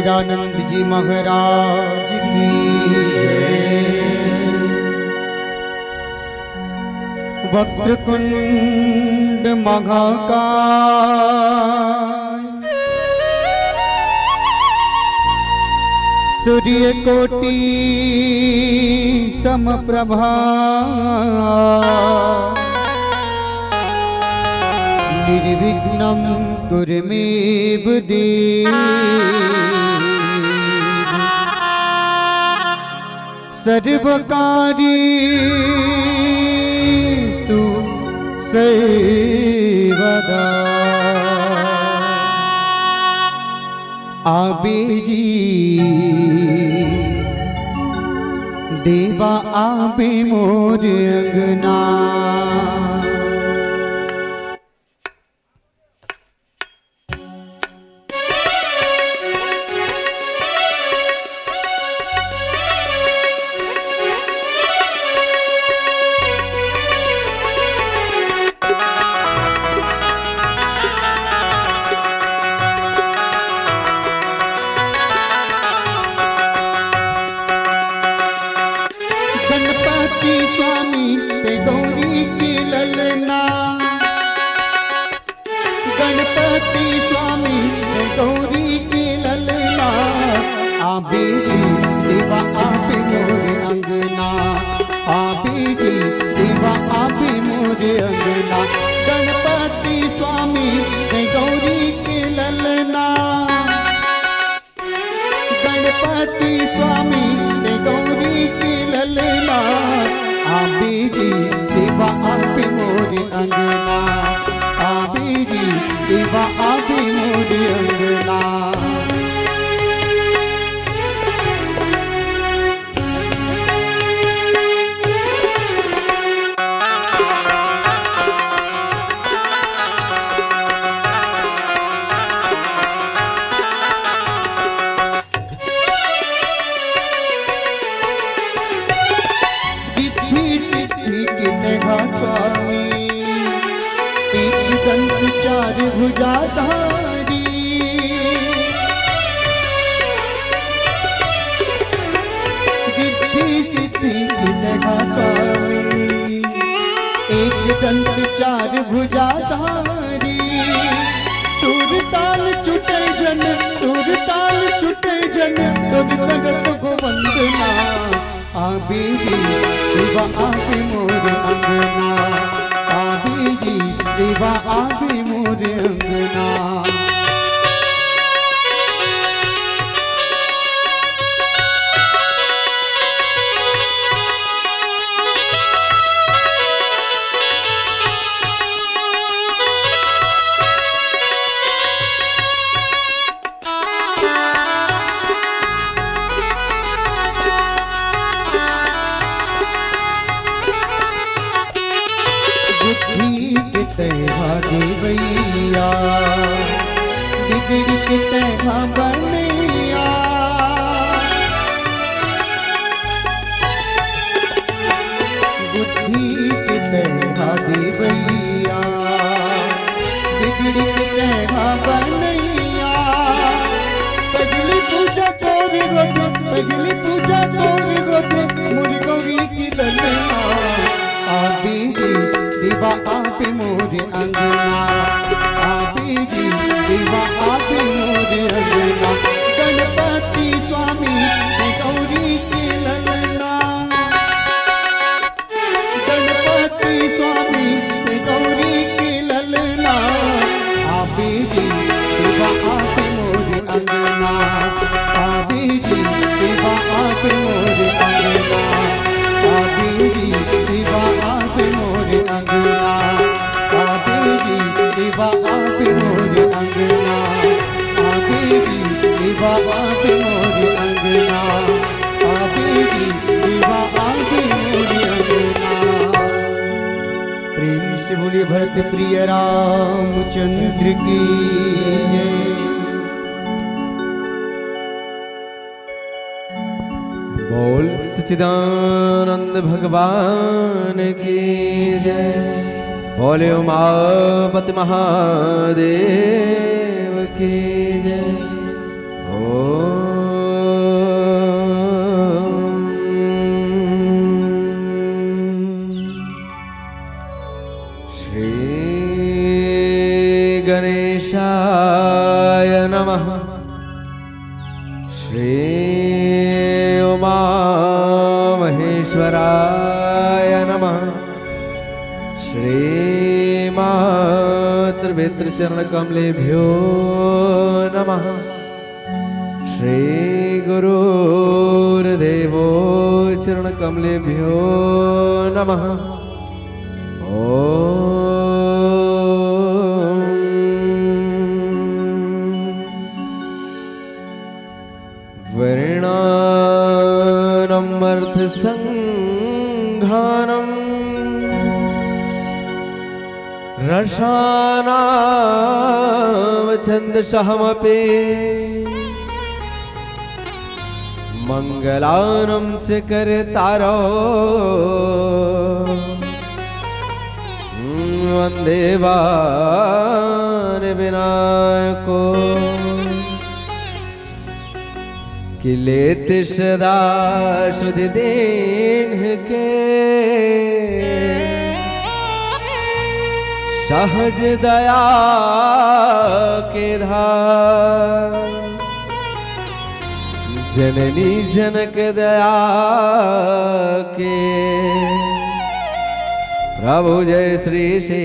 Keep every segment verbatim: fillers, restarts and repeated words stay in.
आनंद जी महाराज की जय। वक्रतुंड महाकाय, सूर्यकोटि समप्रभा, निर्विघ्नं कुरु मे देव। सर्वकार्येषु सर्वदा। आबे जी देवा, आबे मोर अंगना। गणपति स्वामी ते गौरी के ललना, गणपति स्वामी ते गौरी के ललना। आबे जी देवा, आबे मोर अंगना, आबे जी देवा, आबे मोर अंगना। गणपति स्वामी ते गौरी के ललना, गणपति स्वामी ते गौरी के ललना। आबे जी देवा, आबे मोर अंगना, आबे जी देवा, आबे मोर अंगना। रिद्धि सिद्धि के तेहा स्वामी, एक दंत चार भुजाधारी। रिद्धि सिद्धि के तेहा स्वामी, एक दंत चार भुजाधारी। सुर ताल छूटे झन, सुर ताल छूटे झन, तोर करत हों वंदना। आबे जी देवा, आबे मोर अंगना, आबे जी देवा, आबे मोर अंगना। बुद्धि के तेहा देवइया, बिगड़ी के तेहा बनइया। बुद्धि के तेहा देवइया, बिगड़ी के तेहा बनइया। पगली पूजा तोर होथे, पगली पूजा तोर होथे, मोर गौरी के ललना। आबे जी देवा, आबे मोर अंगना, आबे जी देवा, आबे मोर अंगना। गणपति स्वामी ते गौरी के ललना, गणपति स्वामी ते गौरी के ललना। आबे जी देवा, आबे मोर अंगना, आबे जी देवा, आबे मोर अंगना, आबे जी देवा, आबे मोर अंगना, आबे जी देवा, आबे मोर अंगना, आबे जी देवा, आबे मोर अंगना, आबे जी देवा, आबे मोर अंगना। प्रेम से बोलिए भरत प्रिय रामचंद्र की जय। बोल सच्चिदानंद भगवान की जय। बोले उमापति महादेव की जय। ओम श्रीमातृपितृचरणकमलेभ्यो नमः। श्रीगुरुर्देवो चरणकमलेभ्यो नमः। ॐ वृणानामर्थ संघानम रसानाम छंदसहमपि मंगलानम च करतारो वंदे वान विनायको। कि लेत सदा सुधि दीन्ह के सहज दया के धार। जननी जनक दया के प्रभु जय श्री सीताराम।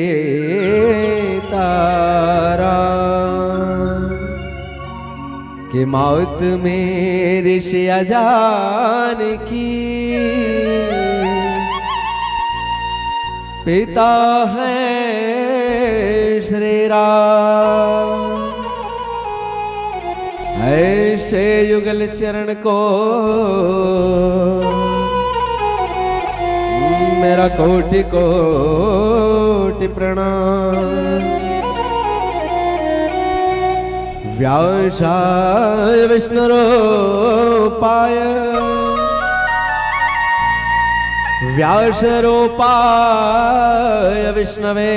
कि मौत मेरी सिया जानकी पिता है श्री राम। ऐसे युगल चरण को मेरा कोटि कोटि प्रणाम। व्यासाय विष्णुरूपाय व्यासरूपाय विष्णवे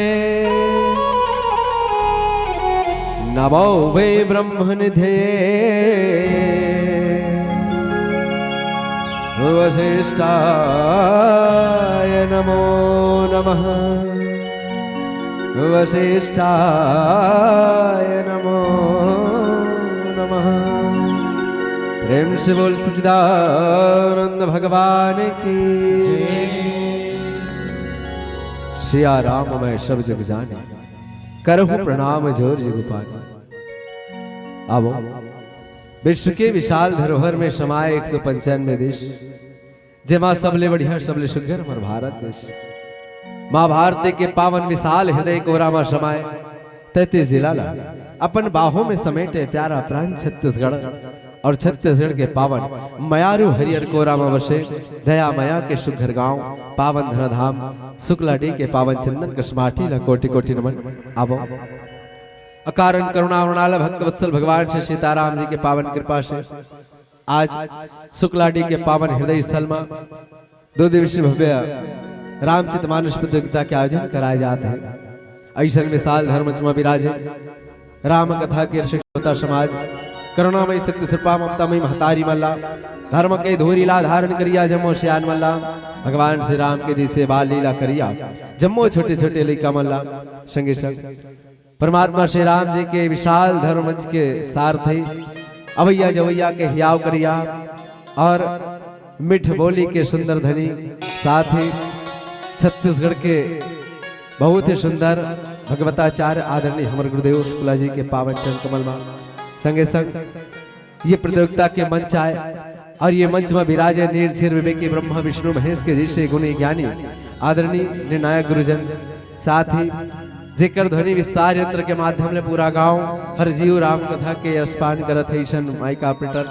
नमो वै ब्रह्मनिधये वशिष्ठाय नमो नमः। वशिष्ठाय नमो नमः। प्रेम से बोल सच्चिदानंद भगवान की। सिया राम मैं सब जग जानी, करहु प्रणाम जोर जुग पानी। आवो, विश्व के विशाल धरोहर में समाये एक सौ पंचानवे देश, जेमा सबले बढ़िया, सबले सुघर हमर भारत देश। माँ भारती के पावन विशाल हृदय कोरा मा समाये तैंतीस जिला ला अपन बाहों में समेटे प्यारा प्राण छत्तीसगढ़। और छत्तीसगढ़ के पावन मयारू हरियर कोरा मा बसे दया मया के सुघर गांव पावन धराधाम शुक्लाडीह के पावन चंदन कस माटी ला कोटि कोटि नमन। आवो, अकारण करुणा वरुणाल भक्त वत्सल भगवान श्री सीताराम जी के पावन कृपा से आज शुक्लाडीह के पावन हृदय स्थल मा दो दिवसीय भव्य रामचरित मानस प्रतियोगिता के आयोजन कराए जात हे। अइसन विशाल धर्म मंच मा विराजे राम कथा के श्रेष्ठता समाज, करुणामयी शक्ति सिरपा ममतामयी महतारी मन ला, धर्म के धूरी ला धारण करिया जम्मो सियान मन ला, भगवान श्री राम के जइसे बाल लीला करिया जम्मो छोटे छोटे लइका मन ला, संगे संग परमात्मा श्री राम जी के विशाल धर्म मंच के सारथी, अवैया जवैया के हियाव करिया और मीठ बोली के सुंदर धनी, साथ ही छत्तीसगढ़ के बहुत ही सुंदर भगवताचार्य आदरणीय हमर गुरुदेव शुक्ला जी के पावन चरण कमल मा संगे संग ये प्रतियोगिता के मंच आए और ये मंच में विराजे नीर क्षीर विवेकी ब्रह्मा विष्णु महेश के जैसे गुणी ज्ञानी आदरणीय निर्णायक गुरुजन, साथ ही जेकर ध्वनि विस्तार यंत्र के माध्यम ले पूरा गांव हर जीव राम कथा के यशपान करत हे, ईशन माइक ऑपरेटर,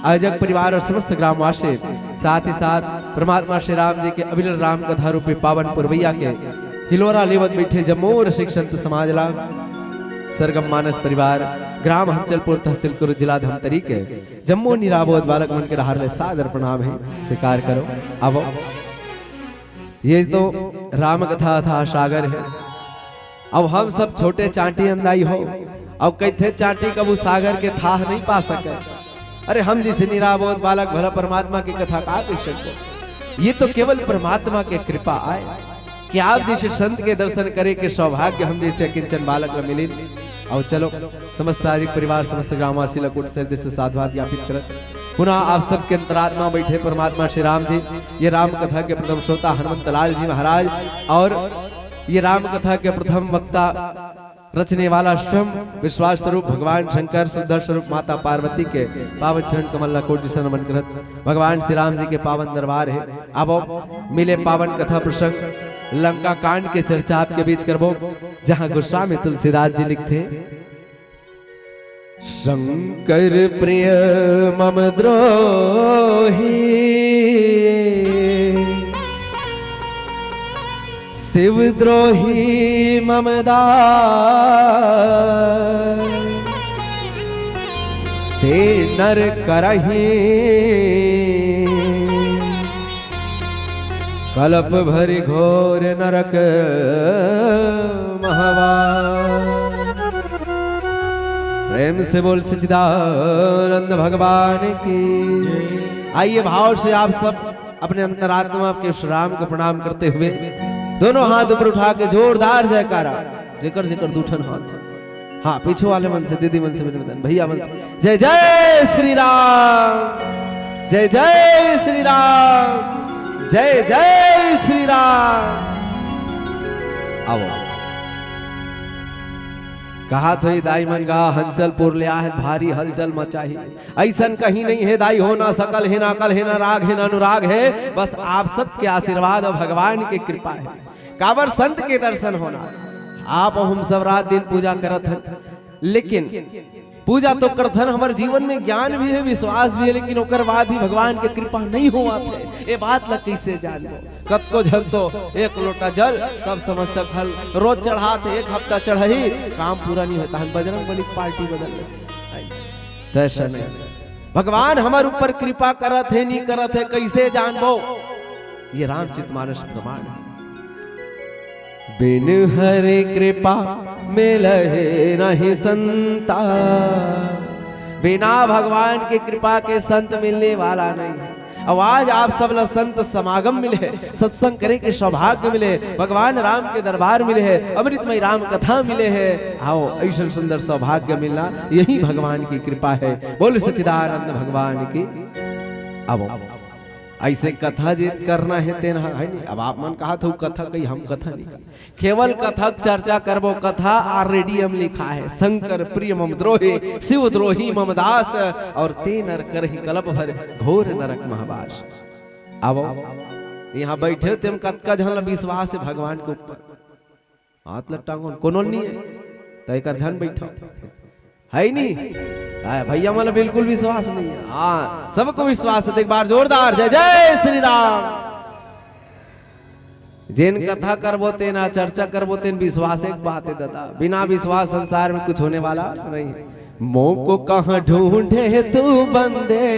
आयोजक परिवार और समस्त ग्रामवासी, साथ ही साथ परमात्मा श्री राम जी के अविरल राम कथा रूपी पावन पुरवैया के हिलोरा लेवत बैठे जम्मो रसिक संत समाज ला, सरगम मानस परिवार, ग्राम हंचलपुर, तहसील कुरुद, जिला धमतरी के जम्मो निराबोध बालक मन के डहार ले सादर प्रणाम हे, स्वीकार करो। अब ये तो राम कथा था सागर हे। अब हम सब छोटे चांटी अंदाई हो, अब कहिथे चांटी कभू सागर के थाह नहीं पा सके। अरे हम जैसे निराबोध बालक भला परमात्मा की कथा का कहि सकबो? ये तो केवल परमात्मा के कृपा आय कि आप जैसे संत के दर्शन करे के सौभाग्य हम जैसे किंचन बालक ला मिलिन। अउ चलो समस्त आर्य परिवार, समस्त ग्रामवासी ला कोटि से हृदय से साधुवाद ज्ञापित करत पुनः आप सबके अंतरात्मा बैठे परमात्मा श्री राम जी, ये राम कथा के प्रथम श्रोता हनुमंत लाल जी महाराज और ये राम कथा के प्रथम वक्ता रचने वाला स्वयं विश्वास स्वरूप भगवान शंकर, श्रद्धा स्वरूप माता पार्वती के पावन चरण कमल ला कोटि से नमन करत भगवान श्री राम जी के पावन दरबार हे। अब मिले पावन कथा प्रसंग लंका कांड के चर्चा आपके बीच करबो, जहां गोस्वामी तुलसीदास जी लिखथे, शंकर प्रिय मम द्रोही, शिव द्रोही मम दास, ते नर करही कलप भरि घोर नरक महवा। प्रेम से बोल सच्चिदानंद भगवान की। आइए, भाव से आप सब अपने अंतरात्मा के श्री राम को प्रणाम करते हुए दोनों हाथ ऊपर उठा के जोरदार जयकारा, जेकर जेकर दू ठन हाथ। हाँ, पीछे वाले मन से, दीदी मन से भी निवेदन, भैया मन से, जय जय श्री राम, जय जय श्री राम, जय जय श्री राम। आओ। कहा थोई दाई मन गा, हंचलपुर ले आहे, भारी हलचल मचाही। अइसन कहीं नहीं हे दाई हो, ना सकल हे, ना अकल हे, ना राग हे, ना अनुराग हे। बस आप सबके आशीर्वाद और भगवान के कृपा हे। काबर संत के दर्शन होना। आप हम सब रात दिन पूजा करत हन, लेकिन पूजा तो करत हन, हमर जीवन में ज्ञान भी हे, विश्वास भी हे, लेकिन ओकर बाद भी भगवान के कृपा नहीं होवत हे। ए बात ला कइसे जानबो? कतको झन तो एक लोटा जल सब समस्या के हल रोज चढ़ात हे, एक हफ्ता चढ़ही, काम पूरा नहीं होता हे, बजरंग बली के पार्टी बदल लेथे। तैसा नहीं, भगवान हमर ऊपर कृपा करत हे, नहीं करत हे, कइसे जानबो? ये रामचरित मानस प्रमाण हे। बिन हरि कृपा मिलहे नहीं संता, बिना भगवान के कृपा के संत मिलने वाला नहीं हे। अउ आज आप सब ला संत समागम मिले हे, सत्संग करे के सौभाग्य मिले हे, भगवान राम के दरबार मिले हे, अमृतमय राम कथा मिले हे। आओ, अइसन सुंदर सौभाग्य मिलना यही भगवान की कृपा हे। बोल सच्चिदानंद भगवान की। अब अइसे कथा जे करना हे तेन ह, हे नहीं? अब आप मन कहा थो कथा कही, हम कथा नहीं कही। केवल कथा के चर्चा करबो, कथा already म लिखा हे, शंकर प्रिय मम द्रोही, शिव द्रोही मम दास, अउ ते नर करही कलप भरि घोर नरक महवास। अब इहाँ बइठे हो तेम कतका झन ला विश्वास हे भगवान के ऊपर? हाथ ला टांगो, कोनो नहीं हे, त एकर झन बइठो। हे नहीं? आय, भैया मन ला बिल्कुल विश्वास नहीं हे। हाँ, सबको विश्वास हे। त एक बार जोरदार जय जय श्री राम। जेन कथा करबो तेन, चर्चा करबो तेन, विश्वास एक बात हे दादा, बिना विश्वास संसार में कुछ होने वाला नहीं हे। मोको कहाँ ढूंढे तू बंदे,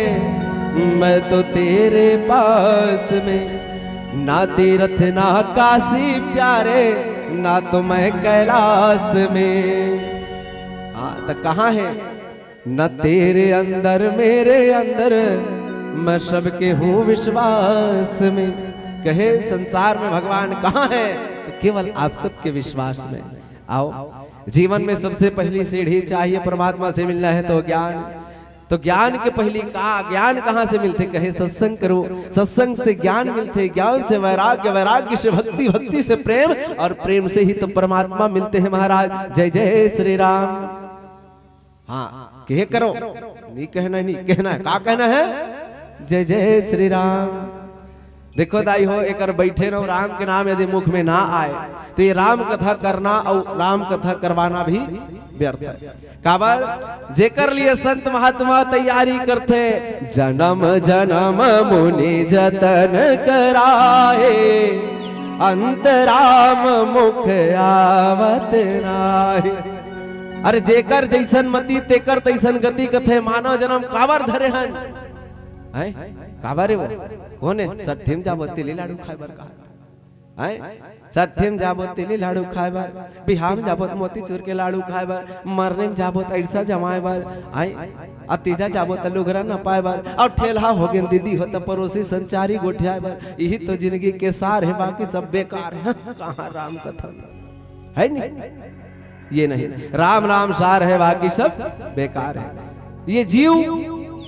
मैं तो तेरे पास में, ना तीर्थ ना काशी प्यारे, ना तो मैं कैलाश में। हाँ, त कहाँ हे? न तेरे अंदर मेरे अंदर, मैं सबके हूँ विश्वास में। कहे संसार में भगवान कहाँ हे? त केवल आप सबके विश्वास में। आओ, जीवन में सबसे पहली सीढ़ी चाहिए, परमात्मा से मिलना हे तो ज्ञान। त ज्ञान के पहली का, ज्ञान कहाँ से मिलथे? कहे सत्संग करो, सत्संग से ज्ञान मिलथे, ज्ञान से वैराग्य, वैराग्य से भक्ति, भक्ति से प्रेम, अउ प्रेम से ही तो परमात्मा मिलथे महाराज। जय जय श्री राम। हाँ, कहे करो, नहीं कहना हे, नहीं कहना हे, का कहना हे? जय जय श्री राम। देखो दाई हो, एकर बइठे रहो, राम के नाम यदि मुख में ना आय, त ये राम कथा करना अउ राम कथा करवाना भी व्यर्थ हे। काबर? जेकर लिए संत महात्मा तैयारी करथे, जनम जनम मुनि जतन कराए, अंत राम मुख आवत नाए। अरे जेकर जइसन मति तेकर तइसन गति कथे, मानव जनम काबर धरे हन? हैं? काबर हे वो? कोन हे? सट्ठी म जाबो तेली लाडू खाय बर कहा। हैं? सट्ठी म जाबो तेली लाडू खाय बर, बिहाव म जाबो त मोतीचूर के लाडू खाय बर, मरनी म जाबो त अइरसा जमाय बर, हैं? अ तीजा जाबो त लुगरा नपाय बर, अउ ठेलहा होगे न दीदी हो त परोसी संचारी गोठियाय बर। इही तो जिनगी के सार हे, बाकी सब बेकार हे। कहाँ राम कथा हे नहीं? ये नहीं, राम नाम सार हे, बाकी सब बेकार हे। ये जीव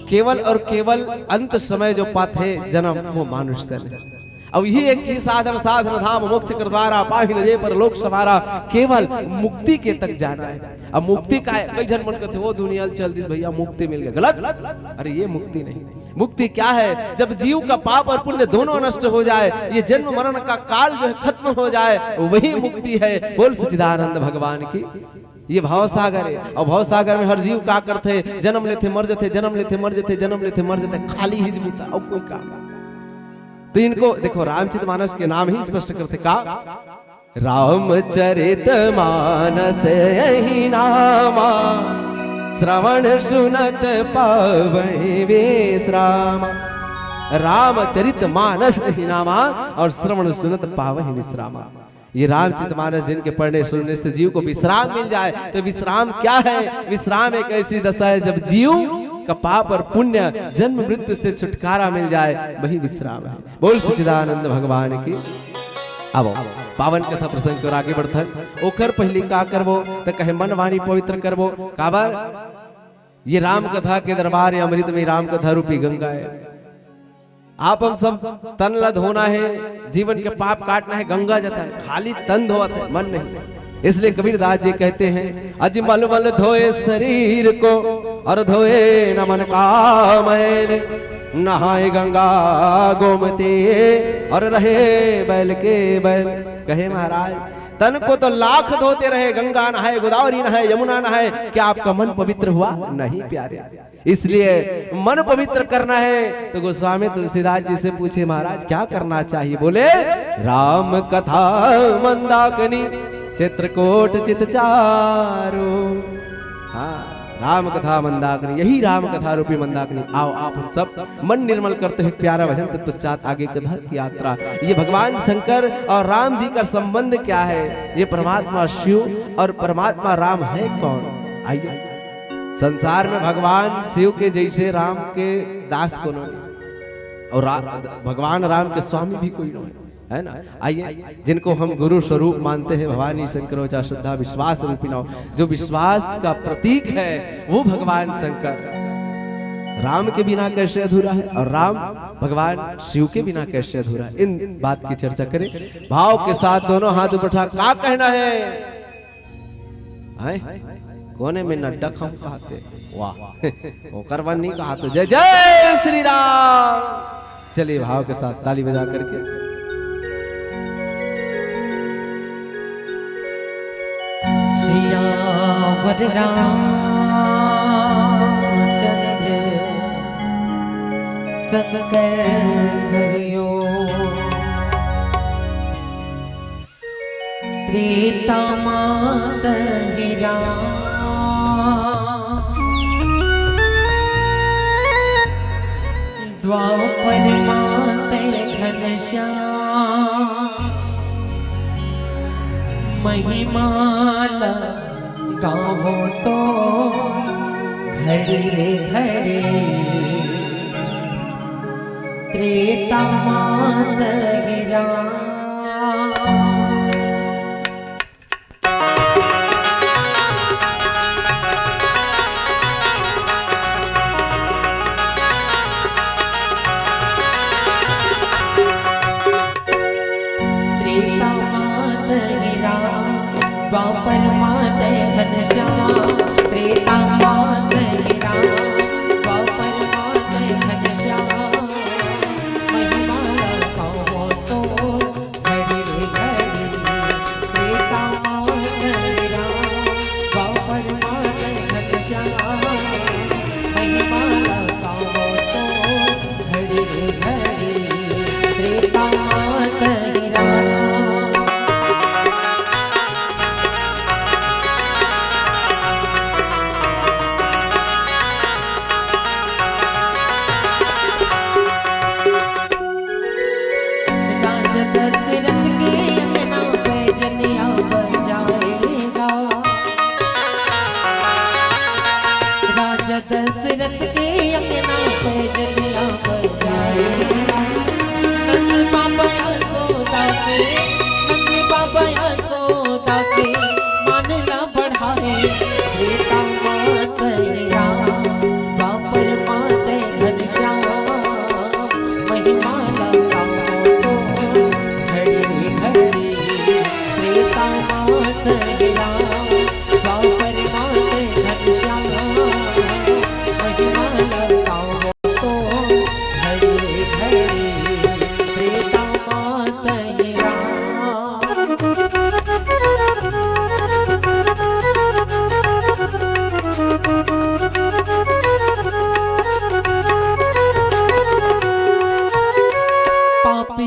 केवल और केवल अंत समय जो पाथे जन्म, वो मानुष तन हे। अब यही एक ही साधन, साधन धाम मोक्ष कर द्वारा, पाहि न जे परलोक संवारा, केवल मुक्ति के तक जाना है। अब मुक्ति का है, कई झन मन कहते, "वो दुनिया ले चल दी भैया, मुक्ति मिल गया।" गलत। अरे, ये मुक्ति नहीं। मुक्ति क्या है? जब जीव का पाप और पुण्य दोनों नष्ट हो जाए, ये जन्म मरण का काल जो है खत्म हो जाए, वही मुक्ति है। बोल सच्चिदानंद भगवान की। ये भवसागर है, और भवसागर में हर जीव का करथे, जन्म लेथे, मर जथे, जन्म लेथे, मर जथे, जन्म लेथे, मर जथे, खाली ही जीवता, और कोई काम। तो इनको देखो, रामचरित मानस के नाम ही स्पष्ट करथे का, रामचरित मानस यही नामा, श्रवण सुनत पावहि विश्रामा। रामचरित मानस यही नामा, और श्रवण सुनत पावहि विश्रामा। ये रामचरित मानस जिनके पढ़ने सुनने से जीव को विश्राम मिल जाए, तो विश्राम क्या है? विश्राम एक ऐसी दशा है जब जीव का पाप और पुण्य, जन्म मृत्यु से छुटकारा मिल जाए, वही विश्राम है। बोल सच्चिदानंद भगवान की। अब पावन कथा प्रसंग की ओर आगे बढ़थन। ओकर पहली का करबो, तो कहे मन वाणी पवित्र करबो। काबर? ये राम कथा के दरबार, ये अमृतमय राम कथा रूपी गंगा है। आप हम सब तन ला धोना है, जीवन के पाप काटना है, गंगा जथन, खाली तन धोवत है, मन नहीं। इसलिए कबीरदास जी कहते हैं, "अजि मल मल धोए शरीर को, और धोए न मन का मैल। नहाए गंगा गोमती, और रहे बैल के बैल।" कहे महाराज, "तन को तो लाख धोते रहे, गंगा नहाए, गोदावरी नहाए, यमुना नहाए, क्या आपका मन पवित्र हुआ? नहीं प्यारे।" इसलिए मन पवित्र करना है, तो गोस्वामी तुलसीदास जी से पूछे, "महाराज, क्या करना चाहिए?" बोले, "राम कथा मंदाकिनी, चित्रकूट चित चारो।" हाँ, राम कथा मंदाकिनी, यही राम कथा रूपी मंदाकिनी। आओ, आप हम सब मन निर्मल करते हुए प्यारा भजन, तत्पश्चात आगे कथा की यात्रा। ये भगवान शंकर और राम जी का संबंध क्या है? ये परमात्मा शिव और परमात्मा राम है कौन? आइए, संसार में भगवान शिव के जैसे राम के दास कोनो नहीं, और रा-, भगवान राम के स्वामी भी कोई नहीं, है ना? आइए, जिनको हम गुरु स्वरूप मानते हैं, भवानी शंकरो चा श्रद्धा विश्वास रूपिणो, जो विश्वास का प्रतीक है, वो भगवान शंकर। राम के बिना कैसे अधूरा है, और राम भगवान शिव के बिना कैसे अधूरा है, इन बात की चर्चा करें। भाव के साथ दोनों हाथ ऊपर उठा, का कहना है? हैं? कोने में नड्डा खाऊं कहते? वाह। ओकर बर नहीं कहा तो जय जय श्री राम। चलिए, भाव के साथ ताली बजा करके। सियावर रामचंद्र संकर करियो। त्रेता मात ही राम, द्वापर मात घनश्याम। महिमा ला गावो तो घड़ी रे घड़ी। त्रेता मात ही राम। त्रेता मात ही राम, द्वापर मात घनश्याम। त्रेता मात ही राम, द्वापर मात घनश्याम। महिमा ला गावो तो घड़ी रे घड़ी। त्रेता मात ही राम, द्वापर मात घनश्याम। महिमा ला गावो तो घड़ी रे घड़ी। त्रेता मात ही राम। राजा दशरथ के अंगना पे जनिया बजाएगा। राजा दशरथ के अंगना पे जनिया बजाएगा। नंद बाबा यशोदा के, नंद बाबा यशोदा के मान ला बढ़ाए। त्रेता मात ही राम, द्वापर मात ही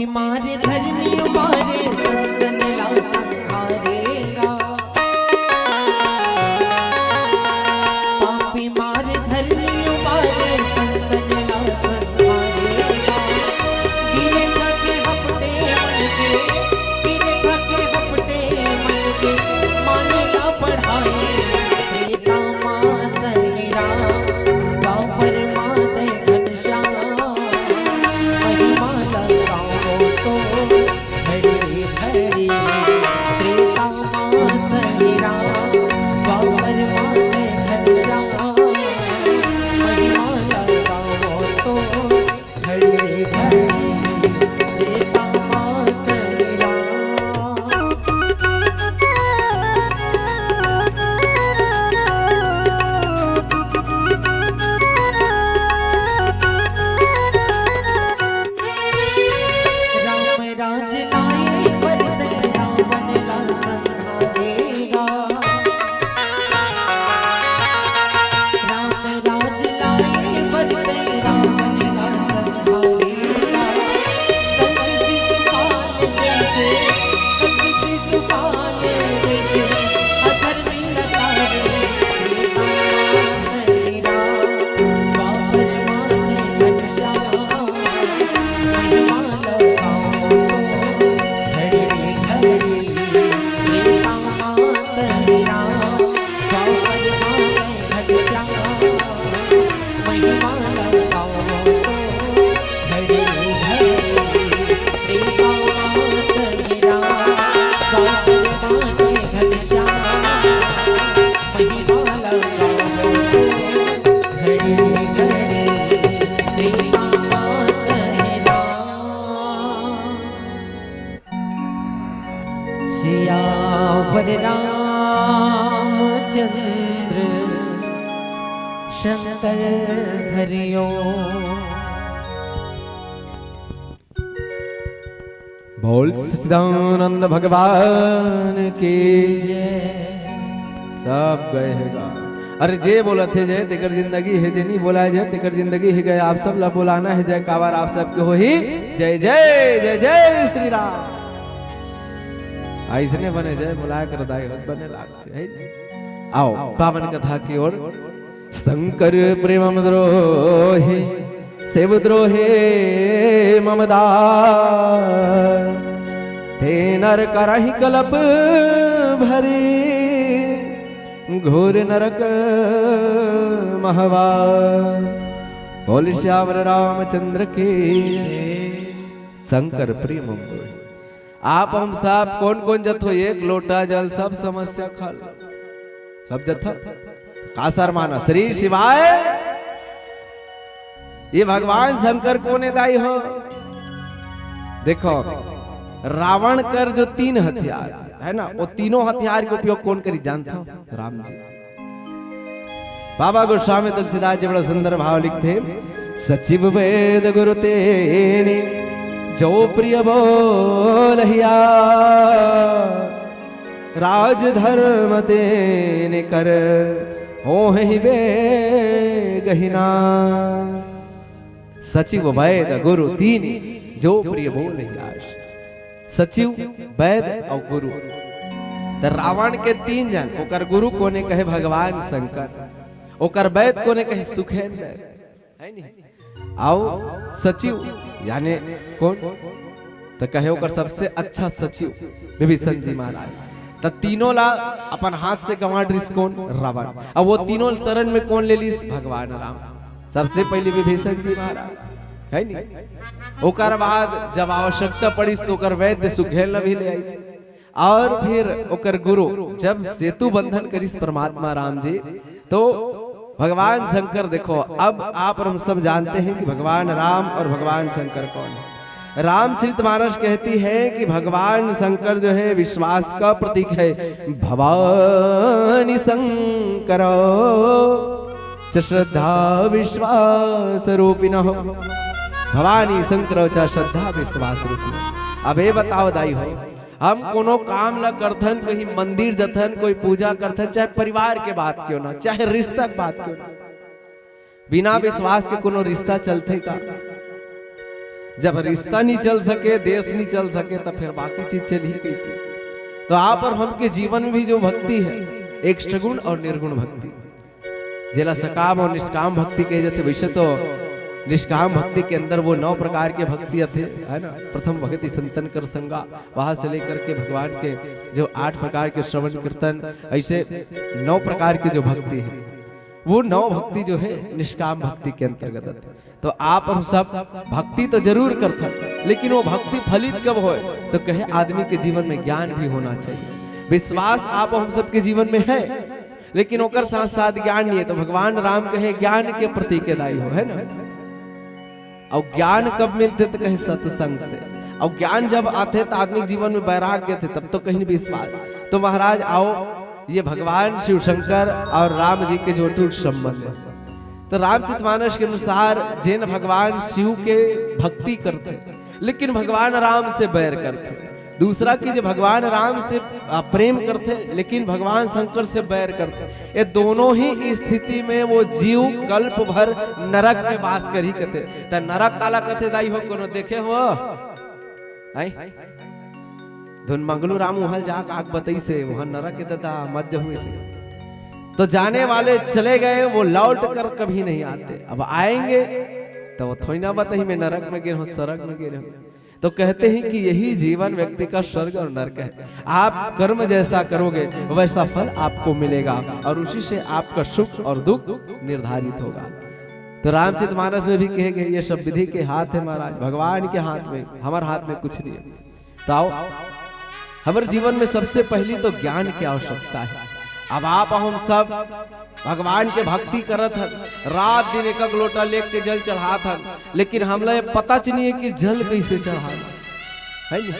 मारे धरनी मारे संतन ला संहारेगा। पापी मारे धरनी मारे संतन ला संहारेगा। गिरे थके हपटे मन के, गिरे थके हपटे मन के, माने ला पढ़ाए। त्रेता मात हीरा, द्वापर मात घनश्याम। महिमा लगाओ तो घड़ी घड़ी। त्रेता मात हीरा, द्वापर मात घनश्याम। महिमा लगाओ तो घड़ी घड़ी। त्रेता मात हीरा। राम राज लाए बरत रावण ला संहारेगा। राम राज लाए बरत रावण ला संहारेगा। कंस शिशुपाल जैसे, कंस शिशुपाल जैसे अधर्मी न तारे। सियावर रामचंद्र शंकर हरिओ। बोल सच्चिदानंद भगवान की जय। सब गए हे गा। अरे जे बोलत हे जय, तेकर जिंदगी हे, जे नहीं बोलाए जय, तेकर जिंदगी हे गए। आप सब ला बोलाना हे जय, काबर आप सबके होही जय जय, जय जय श्री राम। अइसने बने जय बोलाए कर दाई, बने लागथे, हे नहीं? आओ पावन कथा की ओर। शंकर प्रेम द्रोही शिव द्रोही मम दास, ते नर करहि कलप भरी घोर नरक महवा। बोल सियावर रामचंद्र की। शंकर प्रेम द्रोही। आप हम सब कोन कोन जथो एक लोटा जल, सब समस्या खल, सब जथो। का शर्माना श्री शिवाय। ये भगवान शंकर कोन हे दाई हो? देखो, रावण कर जो तीन हथियार है ना, वो तीनों हथियार के उपयोग कोन करी जानथो? राम जी। बाबा गोस्वामी तुलसीदास जी बड़ा सुंदर भाव लिखथे, सचिव वैद गुरु तेने जो प्रिय बोलहिया, राजधर्म तेने कर होहि बेगहिना। सचिव वैद गुरु तीन जो प्रिय बोलहिया। सचिव, वैद अउ गुरु। त रावण के तीन जन, ओकर गुरु कोने कहे भगवान शंकर, ओकर वैद कोने कहे सुखेन वैद, है नी? अउ सचिव याने कोन? त कहे ओकर सबसे अच्छा सचिव विभीषण जी महाराज। त तीनों ला अपन हाथ से गंवा डरिस कोन? रावण। अब वो तीनों शरण में कोन ले लिस? भगवान राम। सबसे पहले विभीषण जी महाराज, है नी? ओकर बाद जब आवश्यकता पड़िस तो ओकर वैद्य सुखेन ला भी ले आइस। और फिर ओकर गुरु जब सेतु बंधन करिस परमात्मा राम जी, तो भगवान शंकर, देखो, अब आप और हम सब जानते हैं कि भगवान राम और भगवान शंकर कौन है। रामचरितमानस कहती है कि भगवान शंकर जो है विश्वास का प्रतीक है। भवानी शंकर च श्रद्धा विश्वास रूपिणः। भवानी शंकर च श्रद्धा विश्वास रूपिणः। अब ये बताओ दाई हो, हम कोनो काम ला करथन, कहीं मंदिर जथन, कोई पूजा करथन, चाहे परिवार के बात क्यों ना, चाहे रिश्ता के बात क्यों ना, बिना विश्वास के कोनो रिश्ता चलथे का? जब रिश्ता नहीं चल सके, देश नहीं चल सके, तो फिर बाकी चीज चलही कैसे? तो आप और हमके जीवन में भी जो भक्ति है, एक सगुण और निर्गुण भक्ति, जेला सकाम और निष्काम भक्ति कहे जाथे। वैसे तो निष्काम भक्ति के अंदर वो नौ प्रकार के भक्ति आथे, है ना? प्रथम भक्ति संतन कर संगा, वहां से लेकर के भगवान के जो आठ प्रकार के श्रवण कीर्तन, ऐसे नौ प्रकार के जो भक्ति है, वो नौ भक्ति जो है निष्काम भक्ति के अंतर्गत आथे। तो आप हम सब भक्ति तो जरूर करथन, लेकिन वो भक्ति फलित कब होय? तो कहे आदमी के जीवन में ज्ञान भी होना चाहिए। विश्वास आप हम सबके जीवन में है, लेकिन ओकर साथ साथ ज्ञान नहीं है। तो भगवान राम कहे, "ज्ञान के प्रति के दाई हो", है ना? और ज्ञान कब मिलथे? तो कहे, "सत्संग से।" और ज्ञान जब आथे तो आदमी के जीवन में वैराग्य आथे, तब तो कहीं विश्वास। तो महाराज आओ, ये भगवान शिव शंकर और राम जी के जो अटूट संबंध है, तो रामचरितमानस के अनुसार जेन भगवान शिव के भक्ति करथे, लेकिन भगवान राम से बैर करथे, दूसरा कि जे भगवान राम से, आ, प्रेम करथे, लेकिन भगवान शंकर से बैर करथे, ये दोनों ही स्थिति में वो जीव कल्प भर नरक में वास करही कथे। त नरक काला कथे दाई हो, कोनो देखे हो? आई? धुन मंगलू राम उहल जा आग बतई से, वहां नरक के ददा मत जहू से। तो जाने वाले चले गए, वो लौट कर कभी नहीं आते। अब आएंगे तो वो थोड़ी ना बताही, "मैं नरक में गिर हूं, सरग में गिर हूं।" तो कहते हैं कि यही जीवन व्यक्ति का स्वर्ग और नरक है। आप कर्म जैसा करोगे, वैसा फल आपको मिलेगा और उसी से आपका सुख और दुख निर्धारित होगा। तो रामचरितमानस में भी कहे गए, ये सब विधि के हाथ है महाराज, भगवान के हाथ में, हमारे हाथ में कुछ नहीं है। तो आओ, हमारे जीवन में सबसे पहली तो ज्ञान की आवश्यकता है। अब आप हम सब भगवान के भक्ति करत हन, रात दिन एक एक लोटा लेके जल चढ़ात हन, लेकिन हमला ये पता च नहीं है कि जल कैसे चढ़ाना है, नहीं?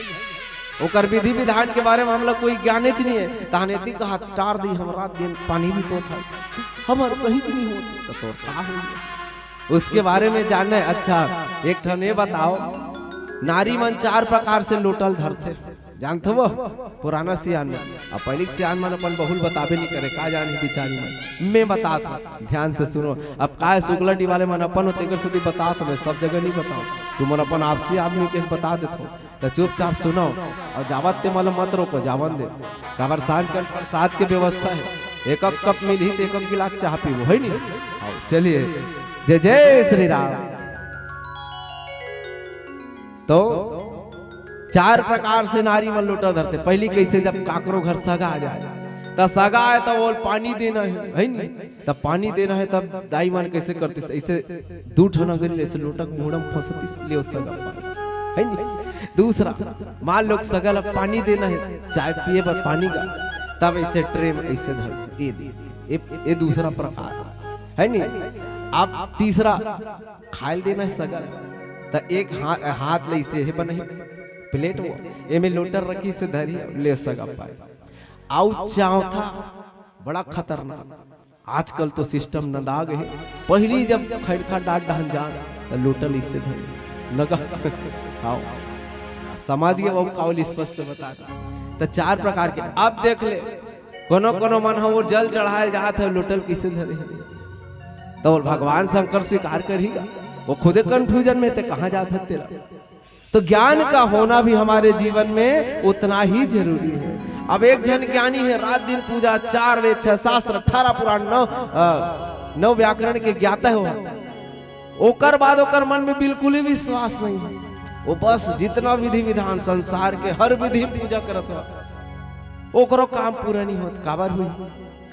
ओकर विधि विधान के बारे में हमला कोई ज्ञाने च नहीं है। तहन एती कहा टार दी, हम रात दिन पानी भी तो था, हमार कहीं च नहीं होती, तो तोर का होई? उसके बारे में जानना है। अच्छा, एक ठन ये बताओ, नारी मन चार प्रकार से लोटा ल धरथे, जानथो वो? पुराना सियान मन। अब पहले के सियान मन अपन बहुल बताबे नहीं करे, का जाने बिचारी मन। मैं बतात हूँ, ध्यान से सुनो। अब काय सुगला डी वाले मन अपन होते, एकर सेती बतात हूँ, मैं सब जगह नहीं बताऊँ। तुमन अपन आपसी आदमी के बता देथो, त चुपचाप सुनो और जावत ते मन मत रोको, जावन दे। काबर सांझ के प्रसाद के व्यवस्था है, एक एक कप मिलही त एक एक गिलास चाह पीबो, है नहीं? आओ, चलिए, जय जय श्री राम। तो चार प्रकार से नारी मन लोटा धरथे। पहली कैसे, जब काकरो घर सगा आ जाए, त सगा आए त वो पानी देना है, है नी? त पानी देना है, तब दाई मन कैसे करतिस, ऐसे दू ठन अंगरी ले ऐसे लोटा के मुड़ा में फंसतिस, ले ओ सगा पानी, है नी? दूसरा, मान लो सगा ला पानी देना है, चाय पिए बर पानी का, तब ऐसे ट्रे में ऐसे धरतिस, ये दे, ये, ये दूसरा प्रकार, है नी? अब तीसरा, खाए ल देना है सगा ला, त एक हा-, हाथ ले इसे हे बनाही प्लेट, वो एमे लोटा रखी से धरी, ले सगा पाए। आउ चौथा बड़ा खतरनाक, आजकल तो सिस्टम नंदा गे हे। पहली जब खैरखा डाट डहन जान, त लोटा ल इसे धरी नगा। आओ, समाज के बाबू कावल स्पष्ट बता। त चार प्रकार के, अब देख ले, कोनो कोनो मन ह वो जल चढ़ाए जात है, लोटा ल किसे धरे है? तो बोल, भगवान शंकर स्वीकार करही गा, वो खुदे कंफ्यूजन में ते कहाँ जात है तेला। तो ज्ञान का होना भी हमारे जीवन में उतना ही जरूरी है। अब एक जन ज्ञानी है, रात दिन पूजा, चार वेद, छह शास्त्र, अठारह पुराण, नौ, अ, नौ व्याकरण के ज्ञाता है वो। ओकर बाद ओकर मन में बिल्कुल ही विश्वास नहीं है। वो बस जितना विधि विधान संसार के हर विधि पूजा करत हो, ओकरो काम पूरा नहीं होत। काबर हुई?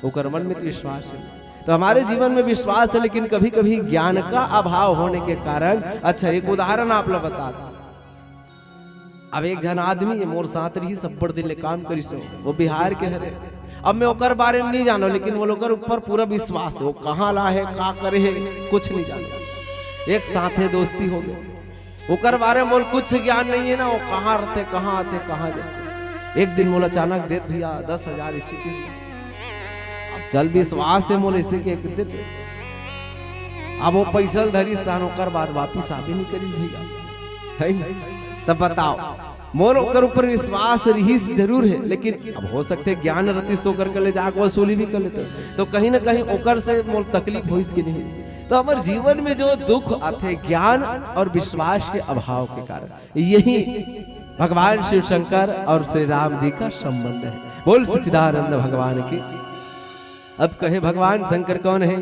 ओकर मन में तो विश्वास है। तो हमारे जीवन में विश्वास है, लेकिन कभी-कभी ज्ञान का अभाव होने के कारण, अच्छा, एक उदाहरण आप ला बता दूं। अब एक झन आदमी है, मोर साथ रहिस, अब्बड़ दिन ले काम करिस हो, वो बिहार के हरे। अब मैं ओकर बारे में नहीं जानो, लेकिन वो ओकर ऊपर पूरा विश्वास है। वो कहाँ ला है, का करे है, कुछ नहीं जानो। एक साथे दोस्ती हो गई, ओकर बारे में मोला कुछ ज्ञान नहीं है ना, वो कहाँ रहते, कहाँ आते, कहाँ जाते। एक दिन मोला अचानक देत, "भैया, दस हजार इसी के।" अब चल, विश्वास है मोला, इसी के एक देते। अब वो पैसा ल धरिस तहन ओकर बाद वापिस आबे नहीं करिस भैया, है ना? तब बताओ, मोर ओकर ऊपर विश्वास रहिस जरूर है, लेकिन अब हो सकते ज्ञान रहतिस तो ओकर कले जाके वसूली भी कर लेते। तो कहीं ना कहीं ओकर से मोर तकलीफ होइस कि नहीं? तो हमर जीवन में जो दुख आथे, ज्ञान और विश्वास के अभाव के कारण, यही भगवान शिव शंकर और श्री राम जी का संबंध है। बोल सच्चिदानंद भगवान की। अब कहे भगवान शंकर कौन है?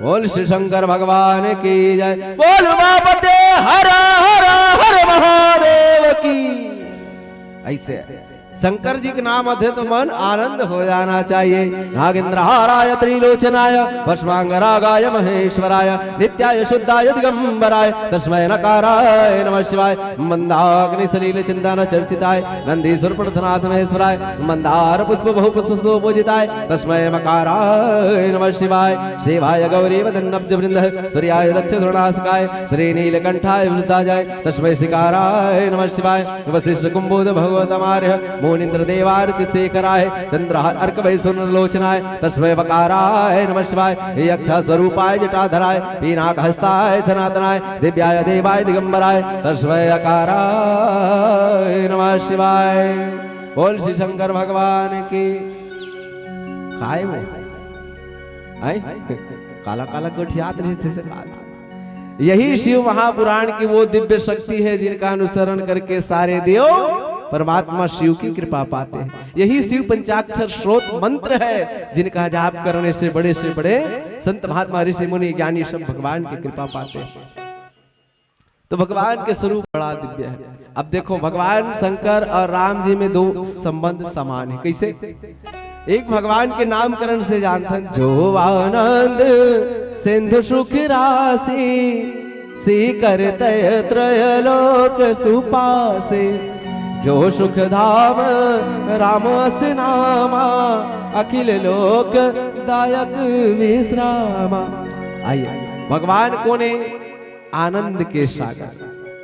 बोल शिव शंकर भगवान की जय। बोल उमापते हर हर हर महादेव की। ऐसे शंकर जी के नाम आथे तो मन आनंद हो जाना चाहिए। नागेंद्रहाराय त्रिलोचनाय भस्मांगरागाय महेश्वराय नित्याय शुद्धाय दिगंबराय तस्मै नकाराय नमः शिवाय। मंदाग्नि सलिल चंदन चर्चिताय नंदीश्वर पृथ्वीनाथ महेश्वराय मंदार पुष्प बहु पुष्प सुपूजिताय तस्मै मकाराय नमः शिवाय। सेवाय गौरी वदन अब्ज वृंद सूर्याय दक्ष द्रोणासकाय श्री नीलकंठाय विरुद्धाजाय तस्मै सिकाराय नमः शिवाय। वशिष्ठ कुंभोध भगवत आर्य मुनींद्र देवार्च शेखराय चंद्र अर्क वैश्वनर लोचनाय तस्मै वकाराय नमः शिवाय। यक्ष स्वरूपाय जटाधराय पीनाक हस्ताय सनातनाय दिव्याय देवाय दिगंबराय तस्मै अकाराय नमः शिवाय। बोल शिव शंकर भगवान की। काय वो? आय? काला काला गोठियात रहे से, से बात। यही शिव महापुराण की वो दिव्य शक्ति है जिनका अनुसरण करके सारे देव परमात्मा शिव की कृपा पाते हैं। यही शिव पंचाक्षर स्रोत मंत्र है जिनका जाप करने से बड़े से बड़े संत महात्मा ऋषि मुनि ज्ञानी सब भगवान की कृपा पाते हैं। तो भगवान के स्वरूप बड़ा दिव्य है। अब देखो, भगवान शंकर और राम जी में दो संबंध समान है। कैसे? एक भगवान के नामकरण से जानथन, जो आनंद सिंधु सुख राशि, सीकर तय त्रय लोक सुपासे। जो सुख धाम राम अस नामा, अखिल लोक दायक विश्रामा। आइए, भगवान कौन है? आनंद के सागर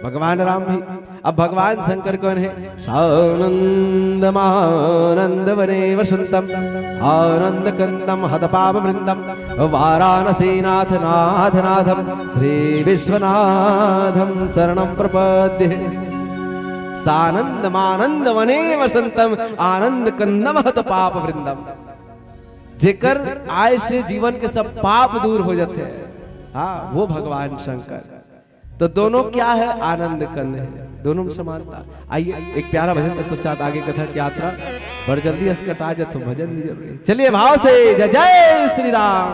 भगवान राम भी। अब भगवान शंकर कौन है? सानंद मानंद वने वसंतम आनंद कंदम हत पाप वृंदम वाराणसी नाथ नाथ नाथम श्री विश्वनाथम शरणम प्रपद्य। सानंद मानंद वने वसंतम आनंद कंदम हत पाप वृंदम। जेकर आय से जीवन के सब पाप दूर हो जाते हैं। हाँ, वो भगवान शंकर। तो दोनों क्या है? आनंद कंद है, दोनों में समानता। आइए, एक प्यारा भजन, तत्पश्चात आगे कथा की यात्रा। बड़ जल्दी असकटा जात हो, भजन भी जरूरी है। चलिए, भाव से जय जय श्री राम।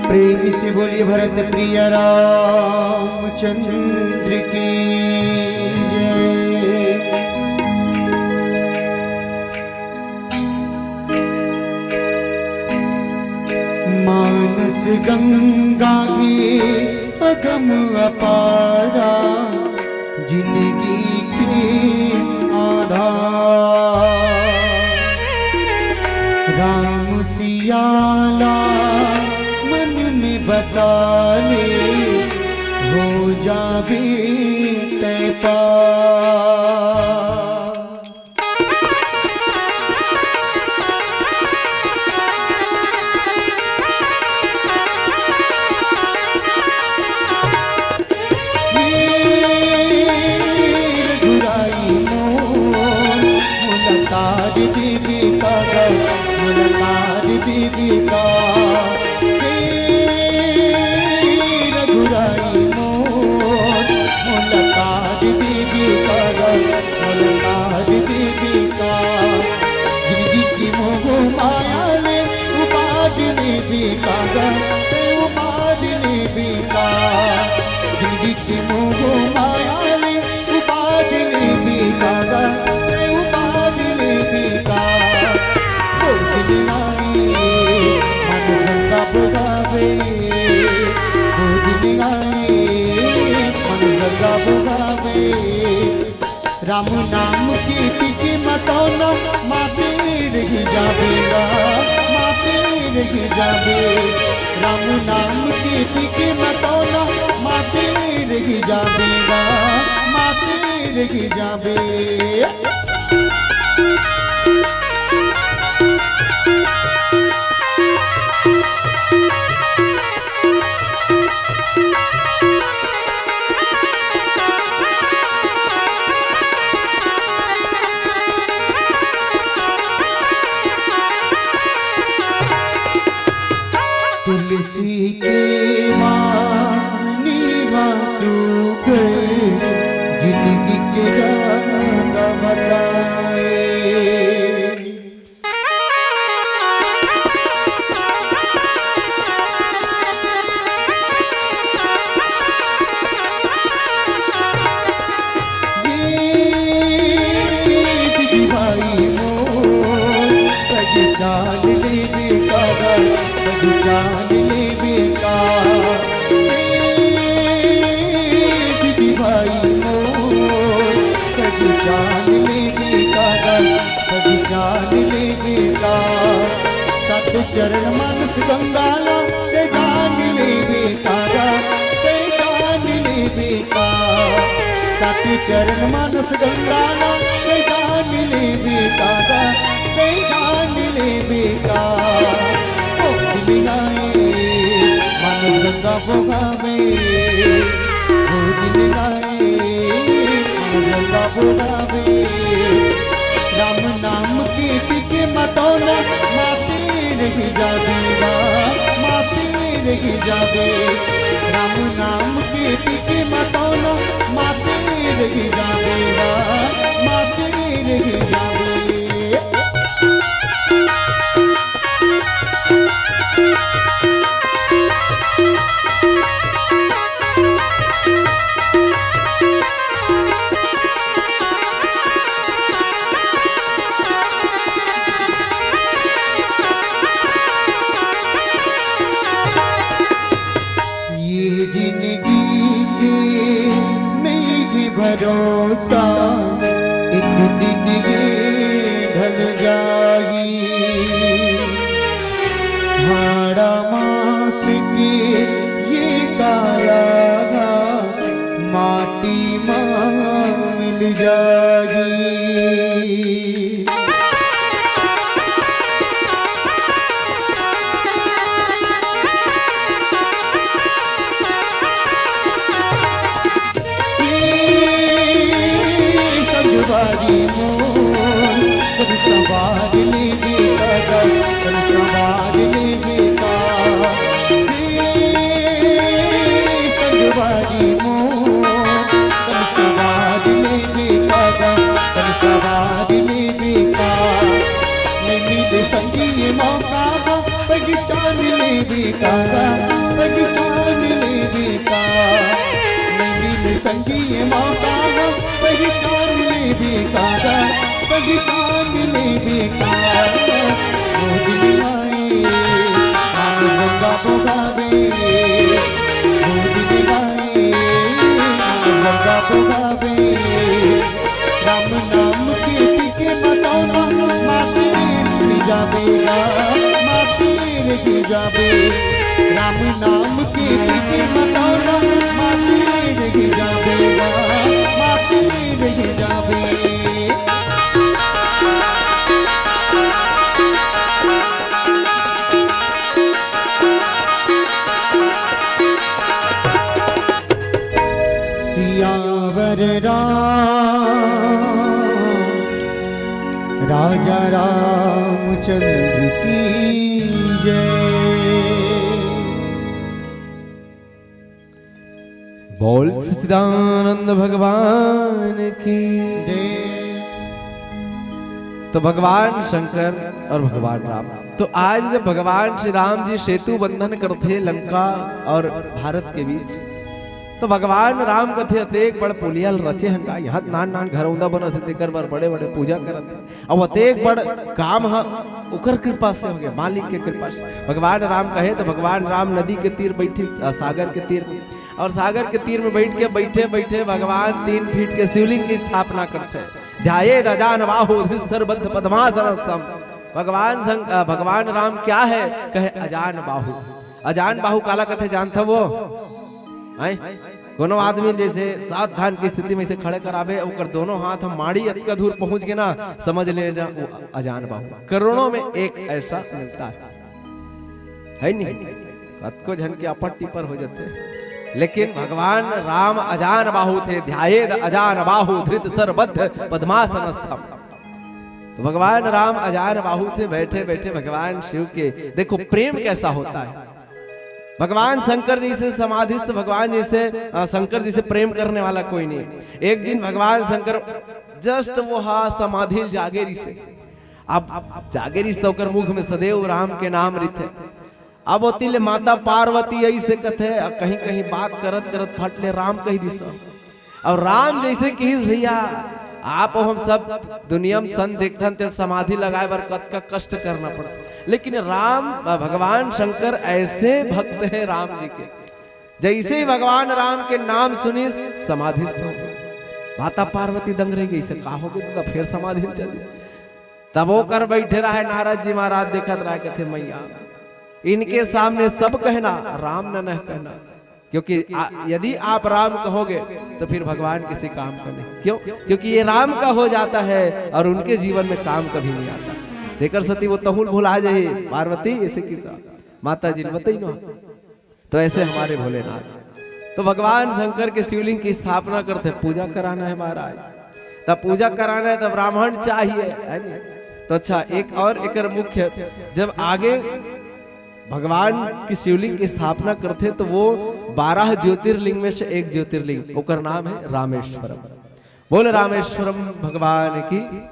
प्रेम से बोलिए भरत प्रिय रामचंद्र की जय। मानस गंगा के अगम अपारा, जिंदगी के आधार। राम सियाला मन में बसा ले, हो जाबे तै पार। वीर गुराई मोर, मुलाकात बीबी का गा, मुलाकात बीबी का। वीर गुराई मोर, मुलाकात बीबी का गा, मुलाकात बीबी का। जिंदगी की मोह माया ले उपाधि ने भी कागा, ते उपाधि ने भी का। जिंदगी की मोह माया ले उपाधि ने भी कागा, ते उपाधि ने भी का। गोद में आई मन गंगा बुलावे, गोद में आई मन गंगा बुलावे। राम नाम के पी के मतौना, माते रह जाबेगा, माते रह जाबे। राम नाम के पी के मतौना, माते रह जाबेगा, माते रह जाबे। के मानी मासू गए, जिंदगी के रंग बताए। ये दीदी भाई मोर, पहचान ले बेटा, पहचान ले बेटा। ए दीदी भाई मोर, पहचान ले बेटा, पहचान ले बेटा। सत चरण मानस गंगा ला, ते जान ले बेटा, ते जान ले बेटा। सत चरण मानस गंगा ला, ते जान ले बेटा, ते जान ले बेटा। ओ दिन आए, मानस गंगा बोहावे, ओ दिन आए, मानस गंगा बोहावे। राम नाम के पी के मतौना, माते रह जाबे गा, माते रह जाबे। राम नाम के पी के मतौना, माते रह जाबे गा, माते रह जाबे। ये जिंदगी के नहीं भरोसा, एक दिन ये ढल जाई। हाड़ा मास के ये काया माटी मा मिल जाई। संगवारी मोर, तन संवार ले बेटा, तन संवार ले बेटा। संगवारी मोर, तन संवार ले बेटा, तन संवार ले बेटा। मिले संगी ये मौका, पहचान ले बेटा, पहचान ले बेटा। मिले संगी ये मौका, पहचान ले बेटा, पहचान ले बेटा। ओ दिन आए, मानस गंगा बोहावे। ओ दिन आए, मानस गंगा बोहावे। राम नाम के पी के मतौना, माते रह जाबे गा, माते रह जाबे। राम नाम के पी के मतौना, माते रह जाबे गा, माते रह जाबे। सियावर राम, राजा रामचंद्र की जय। बोल सच्चिदानंद भगवान की। तो भगवान शंकर और भगवान राम, तो आज जब भगवान श्री राम जी सेतु बंधन करथे लंका और भारत के बीच, तो भगवान राम कथे, "अतेक बड़ पुलिया ल रचे हन का? यहाँ नान नान घरौंदा बनत हे, तेकर बर बड़े बड़े पूजा करत हे।" अउ अतेक बड़ काम ह ओकर कृपा से होगे, मालिक के कृपा से। भगवान राम कहे तो भगवान राम नदी के तीर बैठी, स-, सागर के तीर, और सागर के तीर में बैठ के, बैठे बैठे भगवान तीन फीट के शिवलिंग की स्थापना करते हैं। ध्यायेद अजान बाहु धृत सर्वबद्ध पद्मासनस्थम। भगवान संग-, अ, भगवान राम क्या है? कहे अजान बाहु। अजान बाहु काला कथे जानथव वो? हैं? कोनो आदमी जैसे सावधान की स्थिति में इसे खड़े कराबे, ओकर दोनों हाथ ह माड़ी अतका दूर पहुंच गे ना, समझ लेना वो अजान बाहु। करोड़ों में एक ऐसा मिलता है, है नहीं? कतको झन के अपर टिपर हो जाते, लेकिन भगवान राम अजान बाहु थे, ध्यायेद अजान बाहु धृत सर्वबद्ध पद्मासनस्थम। तो भगवान राम अजान बाहु थे, बैठे बैठे भगवान शिव के, देखो प्रेम कैसा होता है। भगवान शंकर जइसे समाधिस्थ, भगवान जइसे, अ, शंकर जइसे प्रेम करने वाला कोई नहीं। एक दिन भगवान शंकर just वो हा समाधि ल जागे रहिसे। अब जागे रहिस त ओकर मुख में सदैव राम के नाम रहिथे। अब ओती ले माता पार्वती अइसे कथे, अउ कहीं-कहीं बात करत-करत फट ले राम कहि दिस। अउ राम जइसे किहिस, "भइया, आप अउ हम सब दुनिया म संत देखथन, तेन समाधि लगाए बर कतका कष्ट करना पड़थे, लेकिन राम, भगवान शंकर अइसे भक्त हे राम जी के।" जइसे ही भगवान राम के नाम सुनिस, समाधिस्थ हो गे। माता पार्वती दंग रहि गे, "अइसे का हो गे, त फेर समाधि म चल दिस?" तब ओकर बइठे रहे नारद जी महाराज, देखत रहे, कथे, "मइया, इनके सामने सब कहना, राम न नह कहना, क्योंकि आ, यदि आप राम कहोगे तो फिर भगवान किसी काम का नहीं।" क्यों? क्योंकि ये राम का हो जाता है और उनके जीवन में काम कभी नहीं आता। तेकर सेती वो तहूं ल भुला जाही पार्वती, अइसे किहिस, माता जी ल बतइस ना। तो अइसे हमारे भोलेनाथ, तो भगवान शंकर के शिवलिंग की स्थापना करथे, पूजा कराना हे महाराज। तब पूजा कराना हे, तब ब्राह्मण चाहिए, हे नी? तो अच्छा, एक अउ एकर मुख्य, जब आगे भगवान की शिवलिंग की स्थापना करथे, तो वो बारह ज्योतिर्लिंग में से एक ज्योतिर्लिंग, ओकर नाम हे रामेश्वरम। बोल रामेश्वरम भगवान की।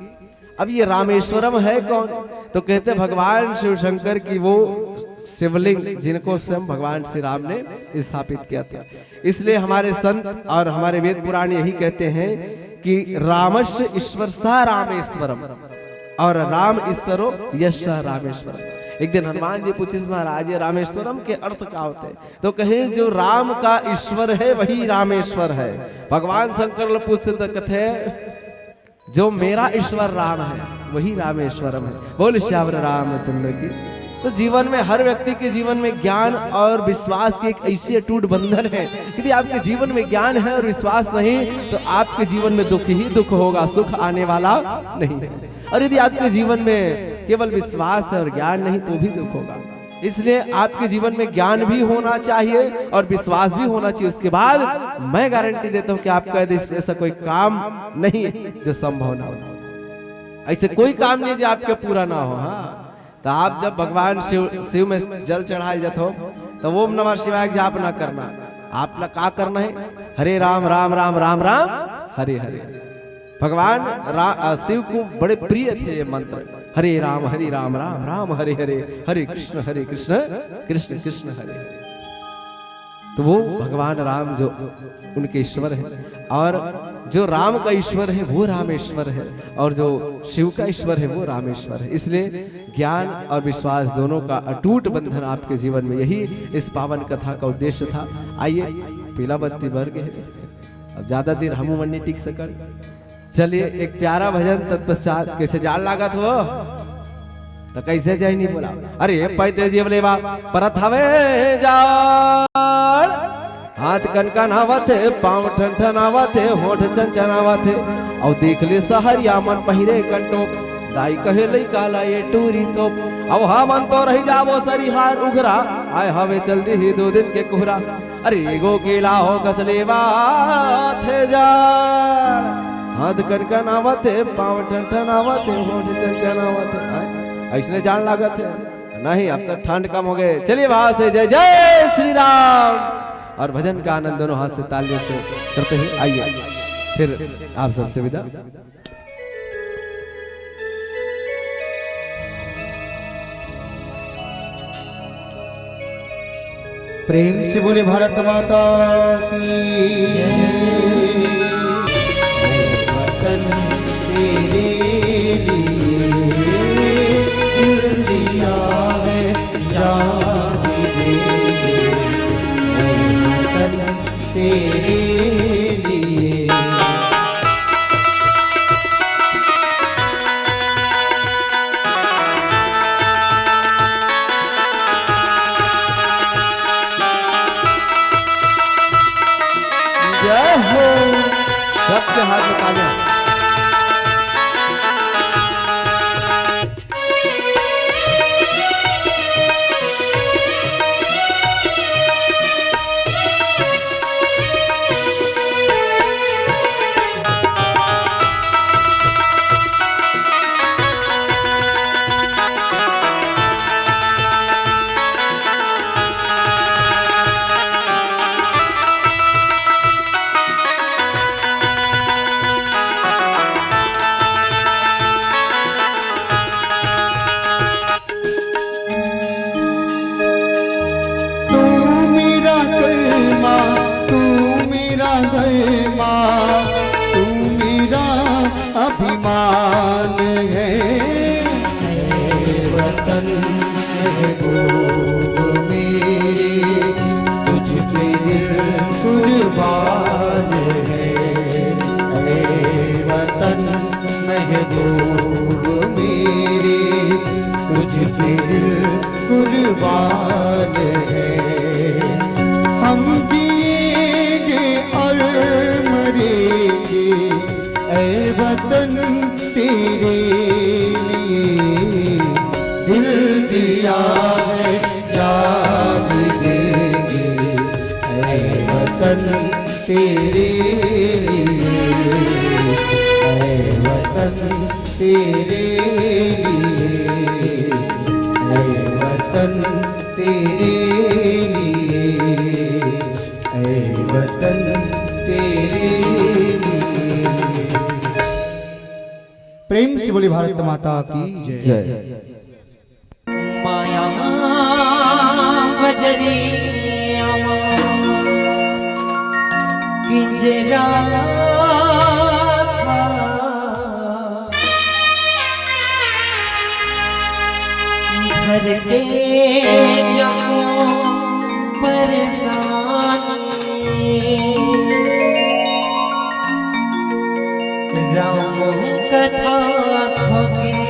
अब ये रामेश्वरम है कौन? तो कहते भगवान शिव शंकर की वो शिवलिंग जिनको स्वयं भगवान श्री राम ने स्थापित किया था। इसलिए हमारे संत और हमारे वेद पुराण यही कहते हैं कि रामस्य ईश्वर स रामेश्वरम, और राम ईश्वरो यश रामेश्वरम। एक दिन हनुमान जी पूछिस, "महाराज, ये रामेश्वरम के अर्थ का होथे?" तो कहे, "जो राम का ईश्वर है, वही रामेश्वर है।" भगवान शंकर ल पूछथे त कथे, "जो मेरा ईश्वर राम है, वही रामेश्वरम है।" बोल सियावर रामचंद्र की। तो जीवन में, हर व्यक्ति के जीवन में ज्ञान और विश्वास की एक ऐसी अटूट बंधन है। यदि आपके जीवन में ज्ञान है और विश्वास नहीं, तो आपके जीवन में दुख ही दुख होगा, सुख आने वाला नहीं है। और यदि आपके जीवन में केवल विश्वास है और ज्ञान नहीं, तो भी दुख होगा। इसलिए आपके जीवन में ज्ञान भी होना चाहिए और विश्वास भी होना चाहिए। उसके बाद मैं गारंटी देता हूं कि आपका यदि ऐसा कोई काम नहीं जो संभव ना हो, ऐसे कोई काम नहीं जो आपके पूरा ना हो। हाँ, तो आप जब भगवान शिव, शिव में जल चढ़ाए जात हो, तो ओम नमः शिवाय जाप ना करना। आप ला का करना है? हरे राम, राम राम, राम राम, हरे हरे। भगवान रा-, अ, शिव को बड़े प्रिय थे ये मंत्र, "हरे राम, हरे राम, राम राम, हरे हरे, हरे कृष्ण, हरे कृष्ण, कृष्ण कृष्ण, हरे हरे।" तो वो भगवान राम जो उनके ईश्वर हैं, और जो राम का ईश्वर है, वो रामेश्वर है, और जो शिव का ईश्वर है, वो रामेश्वर है। इसलिए ज्ञान और विश्वास दोनों का अटूट बंधन आपके जीवन में, यही इस पावन कथा का उद्देश्य था। आइए, पीला बत्ती बर गे हे। अब ज्यादा देर हमू मन नइ टिक सकन। चलिए, एक प्यारा भजन तत्पश्चात। कइसे जाड़ लागत हो? त कइसे जाई नइ बोला? अरे, पैते जीव लेवा परत हवे जाड़। हाथ कनकनावत हे, पाँव ठनठनावत हे, होठ चनचनावत हे। अउ देख ले सहरिया मन पहिरे कंटोप, दाई कहे लइका ला ये टूरी तोप। अउ हमन तो रहि जाबो सरिहार उघरा, आय हवे चल दिही दू दिन के कुहरा। अरे एगो केला हो कस लेवा थे जा, हाथ कनकनावत हे, पाँव ठनठनावत हे, होठ चनचनावत हे। आय, अइसने जाड़ लागत हे। नहीं, अब तो ठंड कम हो गे। चलिए, भाव से जय जय श्री राम। और भजन का आनंद दोनों हाथ से, तालियों से करते हुए आइए, फिर आप सबसे विदा। प्रेम से बोले भारत माता की जय। वतन तेरे लिए दिल दिया है जान भी दे दे, वतन तेरे लिए। जय हो। सबके हाथ में तालियां। कुर्बान है, ऐ वतन महबूब मेरी, तुझ पे दिल कुर्बान है। ऐ वतन महबूब मेरी, तुझ पे दिल कुर्बान है। हम जिएंगे और मरेंगे, ऐ वतन तेरे लिए। दिल दिया है, जान देंगे, ऐ वतन तेरे लिए, ऐ वतन तेरे लिए, ऐ वतन तेरे लिए, ऐ वतन तेरे लिए। प्रेम से बोली भारत माता की जय। जय। माया बजरिया किंजरा था, घर के जम्मो परेशानी। राम कथा थोकिन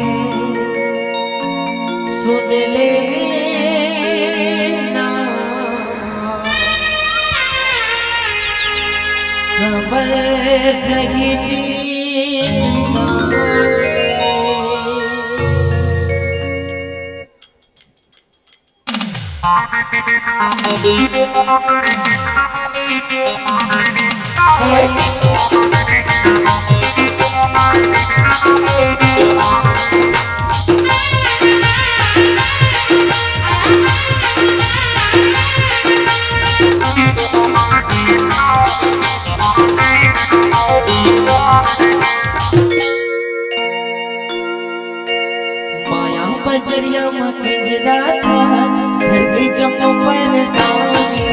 सुन लेना, संभल जही जीना। माया बजरिया म किंजरा था, घर के जम्मो परेशानी।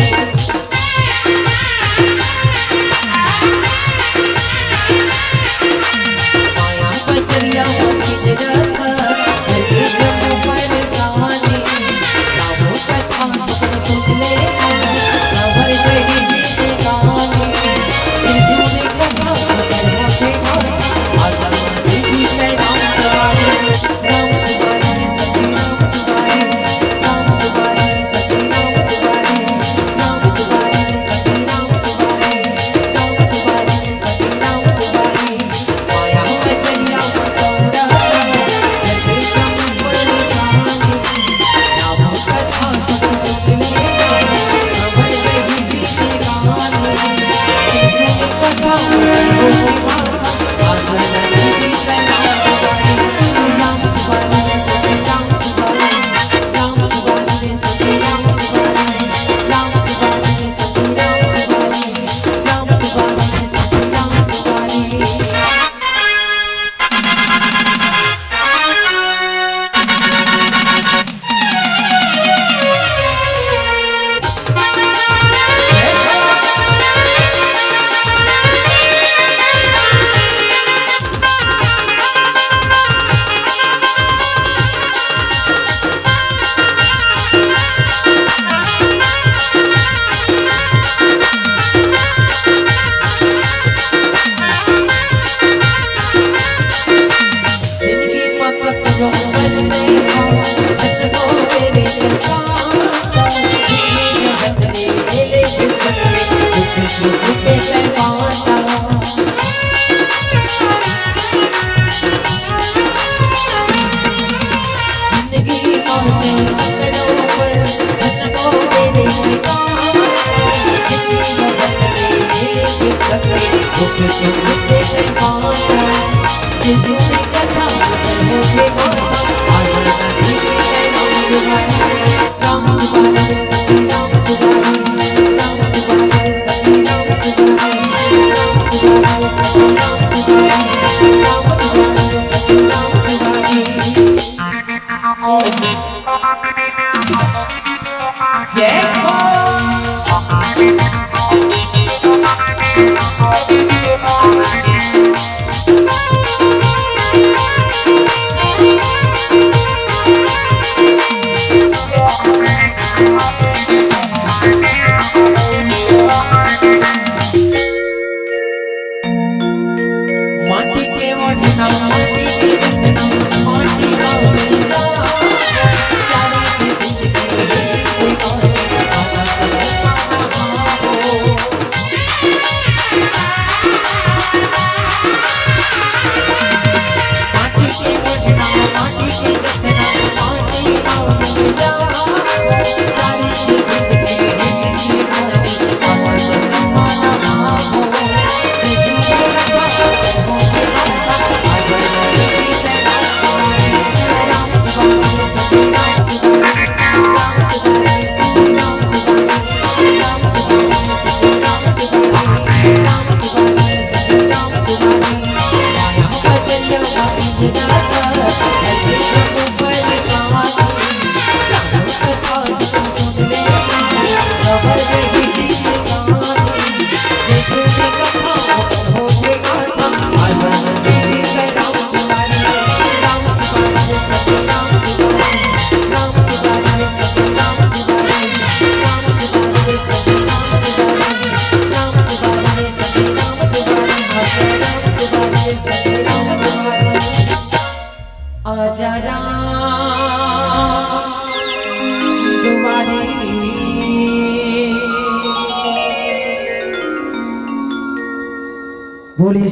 बोलिए